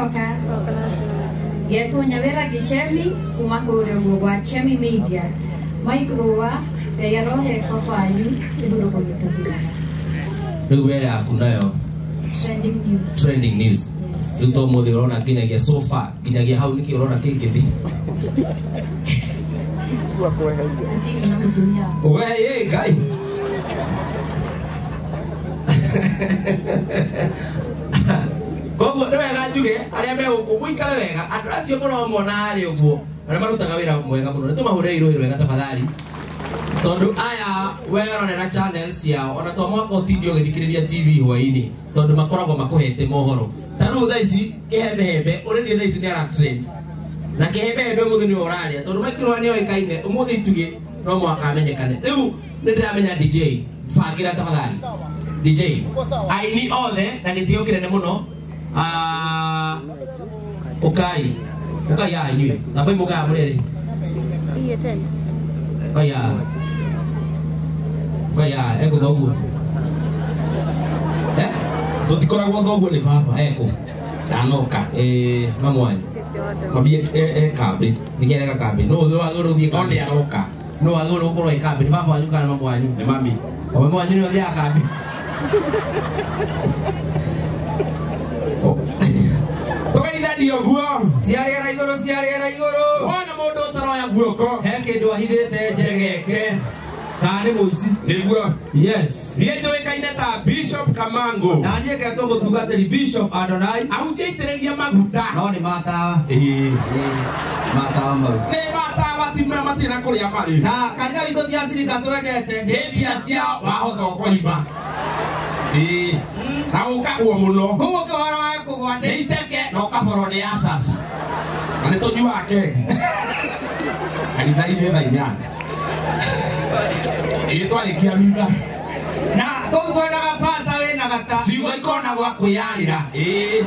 Nĩndacoka Ngetwo Nyawĩra Gĩchemi kuma kũrĩa ũguo gwa Chemi Media. Mike Rũa, Ngai arohe baba wanyu kĩhurũko gĩtathiraga. Rĩu we yaku nayo Trending news. Trending news. Yes. Rĩu to mũthĩ ũrona nginyagia so far, nginyagia hau nĩkĩ ũrona kĩngĩthiĩ? Anjini na mũtumia wakwa. We ĩ Ngai. Koguo nĩ wega njuge arĩa me gũkũ mũikare wega, andũ acio mũramona harĩa ũguo arĩa marutaga wĩra mwega mũno, nĩ tũmahũrĩre irũĩ rwega tafadhali, tondũ aya werorera channel ciao ona to mwaka ũtinde ũgĩthikĩrĩria TV hwaĩ-inĩ, tondũ makoragwo makũhete mohoro. Ta rĩu thaa ici kĩhembehembe ũrĩrie thaa ici nĩ ara trend na kĩhembehembe ũmũthĩ nĩwe ũrarĩa, tondũ Mike Rũa nĩoĩkaine ũmũthĩ itugĩ no mũhaka amenyekane. Rĩu nĩ ndĩramenya DJ bangĩra tafadhali DJ aini othe na gĩtĩo kĩnene mũno. Ũkai ũkai haha inyuĩ tambai mũkaga mũrĩ erĩ. Ũkai haha, ũkai haha ekũ thoguo? Eh? Tũtikoragwo thoguo nĩ baba. Ekũ? Ndanoka. Ĩĩ, mamu wanyu. Mami e kambĩ. Nĩkĩ areka kambĩ? Nũ wagĩrĩirwo gũthiĩ No kambĩ? nĩ aroka. Nũ wagĩrĩirwo gũkorwo e kambĩ? Nĩ baba wanyu kana mamu wanyu? Nĩ mami. O mamu wanyu nĩwe ũthiaga kambĩ? Tũgeithanie ũguo. Cia rĩera igũrũ, cia rĩera igũrũ. Wona mũndũ ũtaroya guoko. He kĩndũ ahithĩte njegeke. Kana nĩ mũici. Nĩguo. Yes. Niĩ njũĩkaine ta Bishop Kamango. Na niĩ ngetwo mũtungatĩri Bishop Adonai. Ahunjia aitĩrĩria maguta. No nĩ matawa. Ĩĩ. Ĩĩ, matawa mau. Nĩ matawa ti matirĩ na kũrĩa marĩ. Na kanitha witũ ti acirika twendete. Nĩ mbia ciao wahota ũkoima. Ĩĩ. Na ũkagwo mũno. Koguo ũkĩhoro wa kũgwa nĩ iteke na ũkaborwo nĩ asas. Na nĩ tũnyuaga keki. Kanitha-inĩ thaa inyanya. Ĩĩ, twarĩkia mitha. Na kũu twendaga pasta wĩna gata. Ciugo ikona gwa kwĩyarĩra. Ĩĩ.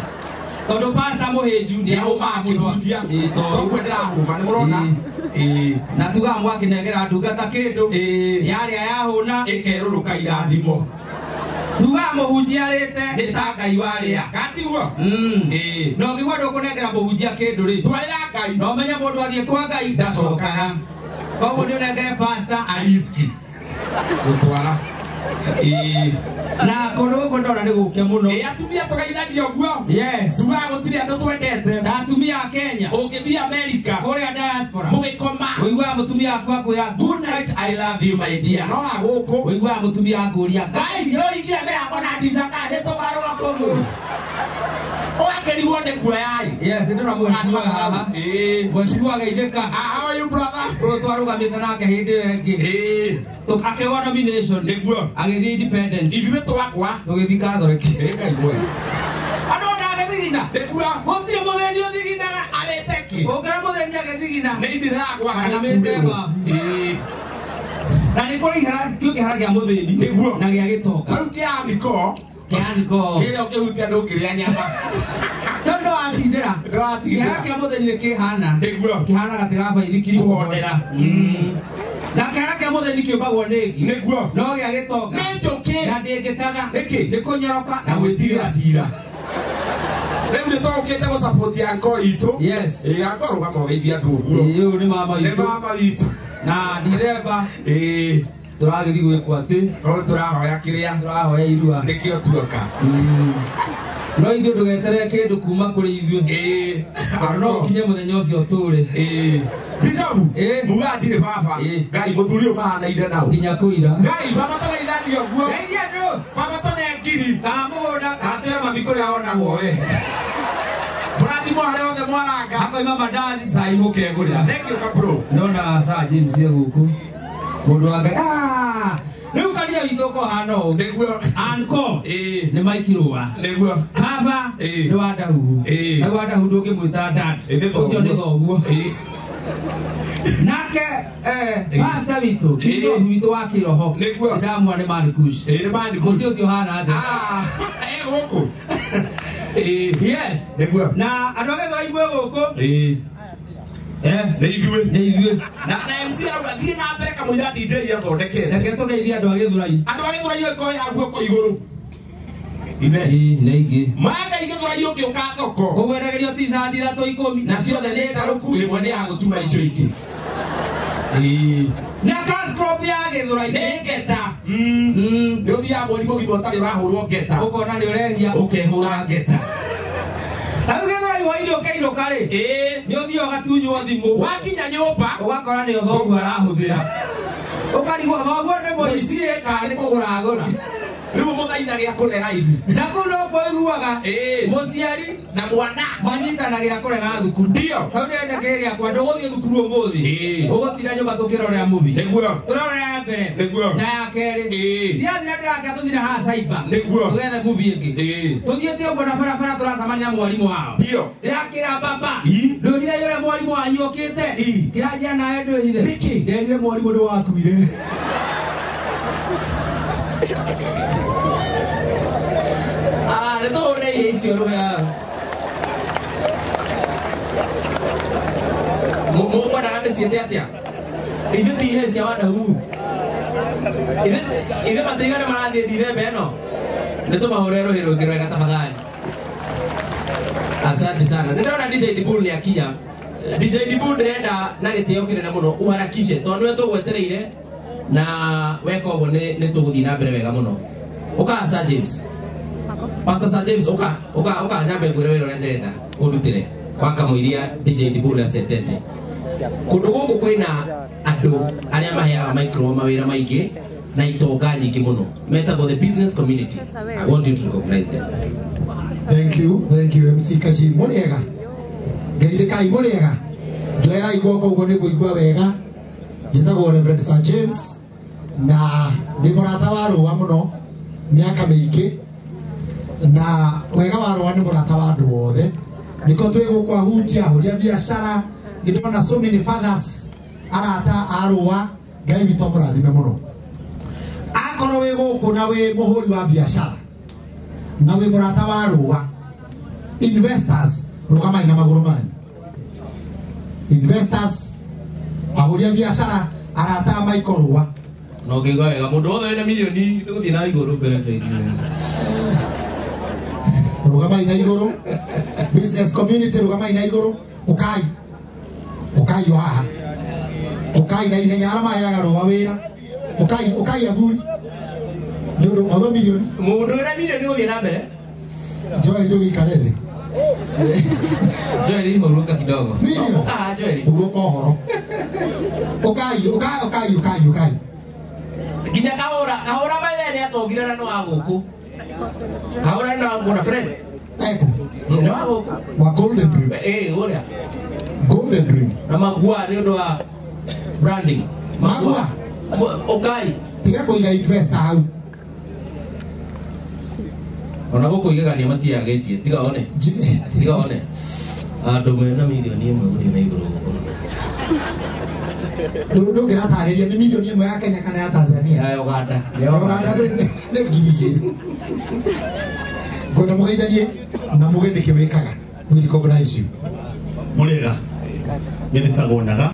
Tondũ pasta mũhĩnju nĩ ahũmaga kĩhunjia. Ĩĩ, tondũ Toguo ndĩrahũma, nĩ mũrona? Ĩĩ. Na tugaga mwakĩnengera ndungata kĩndũ. Ĩĩ. Yarĩa yahũna. Ĩkerũrũka irathimo. Tugaga mũhunjia arĩte. Nĩ ta Ngai warĩa. Katiguo? Ĩĩ. Na ũngĩigua ndũkũnengera mũhunjia kĩndũ rĩ, Twarĩra Ngai. Na ũmenye mũndũ athiĩ kwa Ngai ndacokaga. Koguo nĩ ũnengere pasta ariski gũtwara. Ĩĩ. Na kũndũ gũkũ ndona nĩ gũke mũno. Ĩĩ, atumia tũgeithanie ũguo. Yes. Tugaga gũtirĩ andũ twendete. Na atumia a Kenya. Ũngĩthiĩ Amerika. Kũrĩa diaspora. Mũgĩkoma. Ũiguaga mũtumia waku akwĩra good night, I love you my dear. No na gũkũ. Ũiguaga mũtumia akũria Ngai, no ikia mĩrango na ndica kana nĩ tũgarũra kũmũ. Ũgakĩrigwo nĩ kuoya-ĩ. Yes, ndĩrona mheshimiwa haha. Ĩĩ. Mheshimiwa geithĩka. How are you brother? Ũyũ twarũgamĩte nake hĩndĩ ĩyo ĩngĩ. Ĩĩ. Akĩgwa nomination. Nĩguo. Agĩthiĩ independent. Ithuĩ twakwa. Tũgĩthiĩ Catholic. Ĩĩ, Ngai mwega. Andũ ona agĩthigina. Nĩguo. Gũtirĩ mũthĩni ũthiginaga. Arĩte kĩ? Ũngĩra mũthĩni agĩthigina. Nĩ indĩragwa kana Arĩmĩte kuurĩrwo. babu. Ĩĩ. Na nĩ kũrĩ ihara, kĩu kĩhara kĩa mũthĩni. Nĩguo. Na gĩa gĩtonga. Rĩu kĩa Niko. Kĩa Niko. Kĩrĩa ũkĩhutia ndũngĩrĩa nyama. Tondũ ndũratindĩra. Ndũratindĩra. Kĩhara kĩa mũthĩni nĩ kĩhana. Nĩguo. Kĩhana gatĩ ga baithikiri Kũhondera. Na kĩhara kĩa mũthĩni kĩũmbagwo nĩ ngi. Nĩguo. No gĩa gĩtonga. Nĩ njũkĩ. Na ndĩngĩtaga. Nĩkĩ? Nĩ kũnyoroka na gwĩtigĩra cira. Rĩu nĩ tũũkĩte gũ-support uncle itũ. Yes. Ĩĩ, uncle rũgama ũgeithie andũ ũguo. Ĩĩ, ũyũ nĩ mama Nĩ witũ. mama witũ. Na Dithemba. Ĩĩ. Tũragĩthiĩ gwĩkwo atĩ. No tũrahoya kĩrĩa. Tũrahoya irua. Nĩkĩo tuoka. No ithuĩ ndũgeterere kĩndũ kuma kũrĩ ithuĩ. Ĩĩ. Tondũ no ũkinye mũthenya ũcio tũrĩ. Ĩĩ. Bishop, Ĩĩ. muga ndirĩ baba. Ĩĩ. Ngai mũthuri ũyũ mahanaine nao. Nginya kũira. Ngai, baba tũgeithanie ũguo. Geithia andũ. Baba tũne ngiri. Kana mũgũnda. Atwĩra mami kũrĩa wonagwo we. Mũrathimwo harĩa hothe mwaranga. Akoima mandathi. Cai mũkegũrĩra. Thank you, Kabro. Ndona Sir James e gũkũ. Mũndũ wa Ngai. Rĩu kanitha witũ ũkũhana ũũ. Nĩguo. Anko. Ĩĩ. Nĩ Mike Rũa. Nĩguo. Baba. Ĩĩ. Nĩ wa Ndahuhu. Ĩĩ. Na wa Ndahuhu ndũngĩmwĩta dad. Ĩĩ, nĩ thoguo. Ũcio nĩ thoguo. Ĩĩ. Nake, Ĩĩ. pastor witũ, Ĩĩ. bishop witũ wa kĩroho. Nĩguo. Ndamwa nĩ Marcus. Ĩĩ, nĩ Marcus. Mũciĩ ũcio ũhana atĩa? E gũkũ. Ĩĩ. Yes. Nĩguo. Na andũ a Gĩthũrai mwĩ gũkũ? Ĩĩ. Nĩ ithuĩ. Nĩ ithuĩ. Na MC arauga thiĩ na mbere kamũira DJ athondekete. Reke tũgeithie andũ a Gĩthũrai. Andũ a Gĩthũrai oĩ koya guoko igũrũ. Ine Ĩ, nĩ ingĩ. Maka igĩthũra ũgĩũka thoko. Ũgwendagerio t-shirt ithatũ ikũmi. Na ciothe nĩ ndarũku, ĩmwe nĩ ya gũtuma icio ingĩ. Ĩĩ. Na cash crop ya Gĩthũrai Nĩ ngeta. Nĩ ũthiaga mweri mũgima ũtarĩ ũrahũrwo ngeta. Ũkona nĩ ũrehia Ũkehũra ngeta. Rĩu Gĩthũrai hwainĩ ũkĩinũka rĩ. Ĩĩ. Nĩ ũthiaga ũgatunywo thimũ. Wakinya nyũmba Ũgakora nĩ thoguo arahũthĩra. Ũkarigwo thoguo nĩ mũici kana nĩ kũgũra agũra. Rĩu mũthaitha gĩa kũne raini. Na kũu nokuo ũiguaga Ĩĩ. mũciari Na mwana. manyitanagĩra kũrega thukuru. Ndio. Hau ndĩrenda kĩrĩ gĩakwa ndũgũthiĩ thukuru ũmũthĩ. Ĩĩ. Ũgũtinda nyũmba tũkĩrorera movie. Nĩguo. Tũrorera ya mbere. Nĩguo. Na ya kerĩ. Ĩĩ. Ciathira ndĩrakĩa tũthiĩ na haha cyber. Nĩguo. Tũgethe movie ĩngĩ. Ĩĩ. Tũthiĩte ũguo na barabara tũracemania na mwarimũ wao. Ndio. Ndĩrakĩra baba. Ĩ. Ndwĩhithe ũrĩa mwarimũ wanyu okĩte. Ĩ. Kĩranjia nawe ndwĩhithe. Nĩkĩ? Nderire mwarimũ ndĩwakuire. Ah, nĩ tũhũre ihe icio rũhĩa. Mũkwendaga ndĩciĩte atĩa? Ithuĩ ti ihe cia Wadahu. Ithuĩ matiigana marathiĩ Dithemba ĩno. Nĩ tũmahũre rũhĩ rũngĩ rwega tafadhali. Asante sana. Nĩ ndona DJ Dibul nĩ akinya. DJ Dibul ndĩrenda na gĩtĩo kĩnene mũno uharakishe tondũ nĩwe tũgwetereire na weka ũguo nĩ tũgũthiĩ na mbere wega mũno. Ũka Sir James. Pastor Sir James uka uka uka nyambe ngwire wĩra ũrĩa ndĩrenda ũndutĩre wakamũiria DJ Dibul acetete. Kũndũ gũkũ kwĩna andũ arĩa maheaga micro mawĩra maingĩ na itonga nyingĩ mũno metagwo the business community. I want you to recognize them. Thank you MC Kaji. Mũrĩega. Ngeithĩkai mũrĩega. Njoerai guoko ũguo nĩ ngũigua wega. Njĩtagwo Reverend Sir James na nĩ mũrata wa Rũa mũno mĩaka mĩingĩ na wega wa Rũa nĩ mũrata wa andũ othe. Nĩkĩo twĩ gũkũ ahunjia, ahũri a biacara, nĩ ndona so many fathers arata a Rũa. Ngai witũ amũrathime mũno. Akorwo wĩ gũkũ na wĩ mũhũri wa biacara na wĩ mũrata wa Rũa, investors rũgamai na magũrũ manyu. Investors, ahũri a biacara, arata a Michael Rũa. Na ũngĩigua wega mũndũ wothe wĩna mirioni nĩ gũthiĩ na igũrũ mbere bengi. Rũgamai na igũrũ. Business community rũgamai na igũrũ. Ũkai. Ũkai o haha. Ũkai na ihenya arĩa maheaga Rũa wĩra. Ũkai, ũkai athuri. Nĩ ũndũ maũndũ mirioni. Mũndũ wĩna mirioni gũthiĩ na mbere. Joel ndũgĩikare thĩ. Joel hurũka kidogo. Mirioni. Ũka haha Joel. Hurũka ũhoro. Ũkai, ũkai, ũkai, ũkai, ũkai. Nginya kahũra, kahũra maithe nĩ atongire na nĩ wa gũkũ. Kahũra nĩ wa gũkũ na friend. Eko. Nĩ wa gũkũ. Wa Golden Dream. Ĩĩ, ũrĩa. Golden Dream. Na magua nĩ ũndũ wa branding. Magua. Ũkai. Tiga kũiga investor hau. Ona gũkũ igegania matiagĩtie. Tiga one. Tiga one. Andũ mena mirioni ĩmwe gũthiĩ na igũrũ gũkũ. Ndũngĩratarĩria nĩ mirioni ĩmwe ya Kenya kana ya Tanzania? Ya Uganda. Ya Uganda nĩ ngiri igĩrĩ. Ngwenda mũgeithanie na muge nĩkĩ wĩkaga. We recognize you. Mũrĩega. Niĩ njĩtagwo Nyaga.